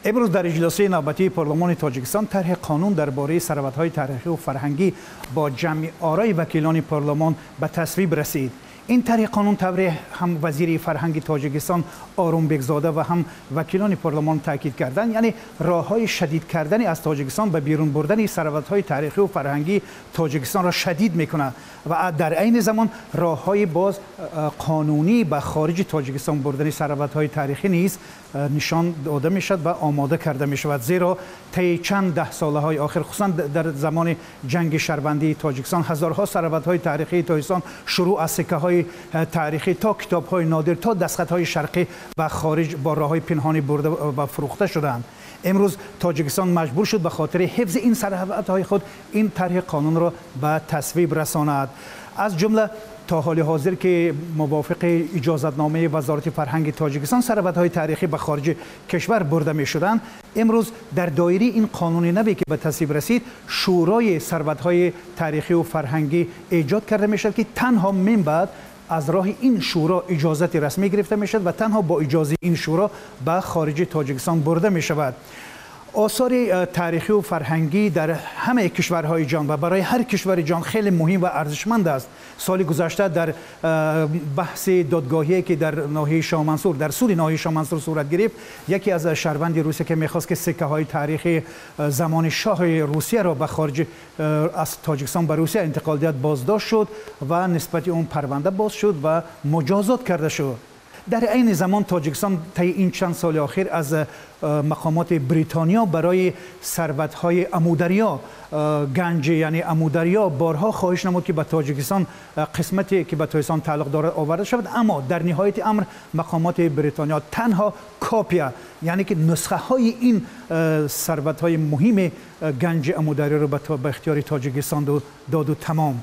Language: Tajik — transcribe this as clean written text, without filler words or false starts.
Имрӯз дар иҷлосияи навбатии парлумони Тоҷикистон тарҳи қонун дар бораи сарватҳои таърихию фарҳангӣ бо ҷамъи орои вакилони парлумон ба тасвиб расид. Ин тарҳи қонун тавре ҳам вазири фарҳанги Тоҷикистон Орумбекзода ва ҳам вакилони парлумон таъкид карданд, яъне роҳҳои шадид кардани аз Тоҷикистон ба берун бурдани сарватҳои таърихию фарҳангии Тоҷикистонро шадид мекунад ва дар айни замон роҳҳои боз қонунӣ ба хориҷи Тоҷикистон бурдани сарватҳои таърихӣ низ нишон дода мешавад ва омода карда мешавад. Зеро таи чанд даҳсолаҳои охир, хусусан дар замони ҷанги шаҳрвандии Тоҷикистон, ҳазорҳо сарватҳои таърихии Тоҷикистон, шурӯъ аз сиккаҳои таърихӣ то китобҳои нодир то дастхатҳои шарқӣ, ба хориҷ бо роҳҳои пинҳонӣ бурда ва фурӯхта шуданд. Имрӯз Тоҷикистон маҷбур шуд ба хотири ҳифзи ин сарватҳои худ ин тарҳи қонунро ба тасвиб расонад. Аз ҷумла то ҳоли ҳозир ки мувофиқи иҷозатномаи Вазорати фарҳанги Тоҷикистон сарватҳои таърихӣ ба хориҷи кишвар бурда мешуданд, имрӯз дар доираи ин қонуни наве ки ба тасвиб расид, Шӯрои сарватҳои таърихию фарҳангӣ эҷод карда мешавад, ки танҳо мин баъд аз роҳи ин шӯро иҷозати расмӣ гирифта мешавад ва танҳо бо иҷозаи ин шӯро ба хориҷи Тоҷикистон бурда мешавад. Осори таърихию фарҳангӣ дар ҳамаи кишварҳои ҷаҳон ва барои ҳар кишвари ҷаҳон хеле муҳим ва арзишманд аст. Соли гузашта дар баҳси додгоҳие ки дар ноҳияи Шоҳмансур, дар суди ноҳияи Шоҳмансур сурат гирифт, яке аз шаҳрванди Русия ки мехост ки сиккаҳои таърихи замони шоҳи Русияро ба хориҷи аз Тоҷикистон ба Русия интиқол диҳад, боздошт шуд ва нисбати он парванда боз шуд ва муҷозот карда шуд. Дар айни замон Тоҷикистон таи ин чанд соли охир аз мақомоти Бритониё барои сарватҳои Амударё, ганҷи яъне Амударё, борҳо хоҳиш намуд, ки ба Тоҷикистон қисмате ки ба Тоҷикистон тааллуқ дорад оварда шавад, аммо дар ниҳояти амр мақомоти Бритониё танҳо копия, яъне ки нусхаҳои ин сарватҳои муҳими ганҷи Амударёро ба ихтиёри Тоҷикистон доду тамом.